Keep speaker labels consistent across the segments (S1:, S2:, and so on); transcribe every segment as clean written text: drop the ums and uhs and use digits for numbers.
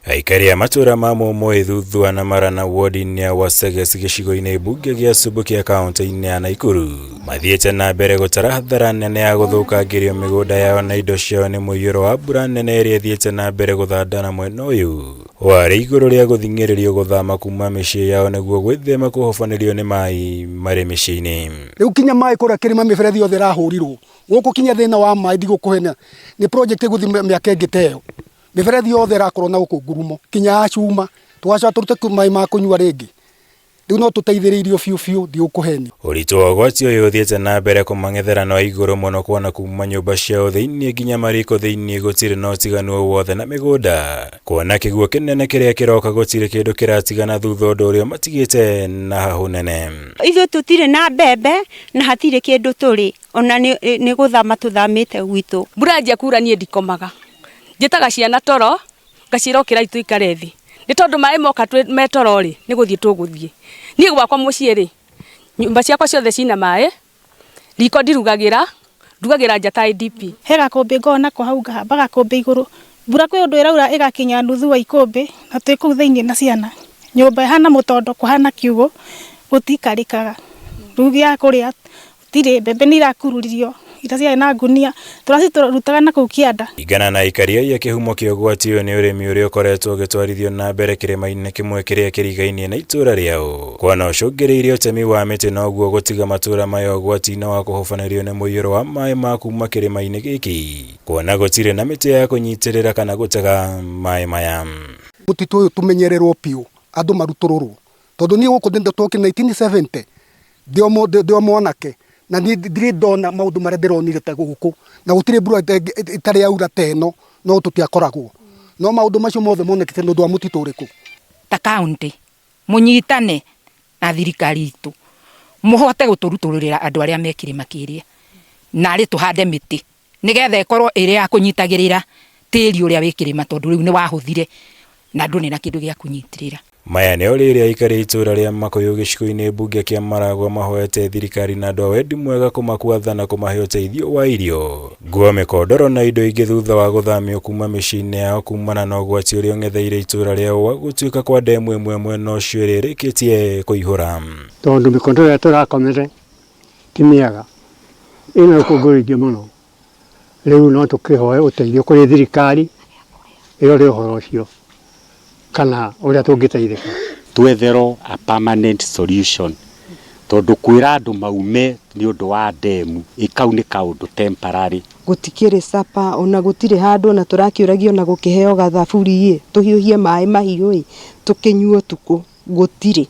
S1: Aikari a matũra ma Mũmũĩ, Thuthua na Marana ward-inĩ ya Waseges gĩcigo-inĩ mbunge gĩa Subukia kaunti-inĩ ya Naikuru mathiĩte na mbere gũtara hathara nene ya gũthũkangĩrio mĩgũnda yao na indo ciao nĩ mũiyũro wa mbura nene ĩrĩa ĩthiĩte na mbere gũthandana mwena ũyũ warĩ igũrũ rĩa gũthing'ĩrĩrio gũthama kuma mĩciĩ yao nĩguo gwĩthema kũhobanĩrio nĩ maĩ marĩ mĩciĩ-inĩ.
S2: Rĩu kinya maĩ kũrĩa kĩrĩma mĩberethi yothe ĩrahũrirwo gũkũ kinya thĩna wa maĩ ndigũkũhenia nĩ project ĩgũthiĩ mĩaka ĩngĩ ta ĩyo. Mĩberethi yothe ĩrakorwo na gũkũ ngurumo kinya ya cuma tũgacoka tũrute maĩ ma kũnyua rĩngĩ. Rĩu no tũteithĩrĩirio biũ biũ ndigũkũhenia.
S1: Ũritũ wa ũgwati ũyũ ũthiĩte na mbere kũmang'ethera na igũrũ mũno kuona kuma nyũmba ciao thĩinĩ nginya mariko thĩinĩ gũtirĩ na ũtiganu o wothe na mĩgũnda. Kuona kĩguũ kĩnene kĩrĩa kĩroka gũtirĩ kĩndũ kĩratigana thutha ũndũ ũrĩa ũmatigĩte na hahũ nene.
S3: Ithuĩ tũtirĩ na mbembe na hatirĩ kĩndũ tũrĩ ona nĩ gũthama tũthamĩte gwitũ.
S4: Mbura yanjia kura niĩ ndikomaga, njĩtaga ciana toro ngaciĩra ũkĩrai tũikare thĩ, nĩ tondũ maĩ moka me toro rĩ, nĩ gũthiĩ tũgũthiĩ. Niĩ gwakwa mũciĩ rĩ, nyũmba ciakwa ciothe ciina maĩ, riko ndirugagĩra, ndugagĩra nja ta IDP.
S5: He gakũmbĩ ngoragwo nako hau ngahamba gakũmbĩ igũrũ, mbura kwĩ ũndũ ĩraura ĩgakinya nuthu wa ikũmbĩ na twĩ kũu thĩinĩ na ciana. Nyũmba ĩhana mũtondo kũhana kiugũ gũtiikarĩkaga. Rĩu gĩa kũrĩa gũtirĩ, mbembe nĩ irakururirio iria ciarĩ na ngunia tũracirutaga na kũu kĩanda.
S1: Kũringana na aikari aya kĩhumo kĩa ũgwati ũyũ nĩ ũrĩmi ũrĩa ũkoretwo ũgĩtwarithio na mbere kĩrĩma-inĩ kĩmwe kĩrĩa kĩrigainie na itũra rĩao. Kuona ũcũngĩrĩirie ũtemi wa mĩtĩ noguo gũtiga matũra maya ũgwati-inĩ wa kũhobanĩrio nĩ mũiyũro wa maĩ ma kuma kĩrĩma-inĩ gĩkĩ kuona gũtirĩ na mĩtĩ ya kũnyitĩrĩra kana gũtega maĩ maya.
S2: Mũtitũ ũyũ tũmenyererwo biũ andũ marutũrũrwo tondũ niĩ gũkũ twokire 1970 ndĩ o mwanake na niĩ ndirĩ ndona maũndũ marĩa ndĩronire ta gũkũ na gũtirĩ mbura ĩtarĩ yaura ta ĩno no tũtiakoragwo no maũndũ macio mothe monekete nĩ ũndũ wa mũtitũ ũrĩkũ?
S6: Ta county mũnyitane na thirikari itũ mũhote gũtũrutũrũrĩra andũ arĩa me kĩrĩma kĩrĩa narĩ tũhande mĩtĩ nĩgetha ĩkorwo ĩrĩ ya kũnyitagĩrĩra tĩri ũrĩa wĩ kĩrĩma tondũ rĩu nĩ wahũthire na ndũrĩ na kĩndũ gĩa kũnyitĩrĩra.
S1: Maya nĩo rĩrĩ aikari a itũra rĩa Makũyũ gĩcigo-inĩ mbunge kĩa Maragwa mahoete thirikari na andũ a wendi mwega kũmakua tha na kũmahe ũteithio wa irio, nguo, mĩkondoro na indo ingĩ thutha wa gũthamio kuma mĩciĩ-inĩ yao kumana na ũgwati ũrĩa ũng'etheire itũra rĩao wa gũtuĩka kwa ndemu ĩmwe mwena ũcio ĩrĩa ĩrĩkĩtie kũihũra.
S7: Tondũ mĩkondoro ĩrĩa tũrakomere ti mĩega, ĩna rũkũngũ rũingĩ mũno. Rĩu no tũkĩhoe ũteithio kũrĩ thirikari ĩrore ũhoro ũcio kana ũrĩa tũngĩteithĩka.
S8: Twetherwo a permanent solution tondũ kwĩra andũ maume nĩ ũndũ wa ndemu kau nĩ kaũndũ temporary.
S9: Gũtikĩrĩ capa ona gũtirĩ handũ ona tũrakĩũragio ona gũkĩheo gathaburi ĩ, tũhiũhie maĩ mahiũ ĩ, tũkĩnyue ũtukũ, gũtirĩ.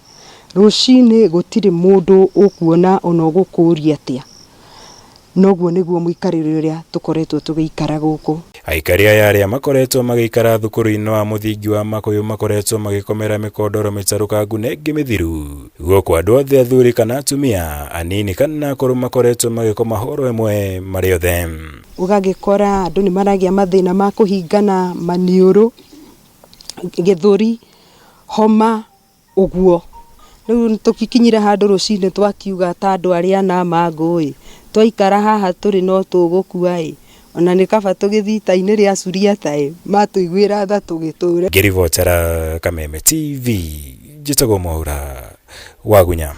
S9: Rũcinĩ gũtirĩ mũndũ ũkuona ona ũgũkũria atĩa. Noguo nĩguo mũikarĩre ũrĩa tũkoretwo tũgĩikara gũkũ.
S1: Aikari aya arĩa makoretwo magĩikara thukuru-inĩ wa mũthingi wa Makũyũ makoretwo magĩkomera mĩkondoro mĩtarũkangu na ĩngĩ mĩthiru. Gũkũ andũ othe athuri kana atumia, anini kana akũrũ makoretwo magĩkoma horo ĩmwe marĩ othe.
S9: Ũgagĩkora andũ nĩ maragĩa mathĩna ma kũhingana maniũrũ, gĩthũri, homa ũguo. Rĩu nĩ tũgĩkinyire handũ rũcinĩ twakiuga ta andũ arĩa ana mangũ ĩ, twaikara haha tũrĩ no tũgũkua ĩ, ona nĩ kaba tũgĩthiĩ ita-inĩ rĩa Suriata ĩ, matũiguĩra tha tũgĩtũre.
S1: Ngĩribotera Kameme TV, njĩtagwo Mwaura Wagunya.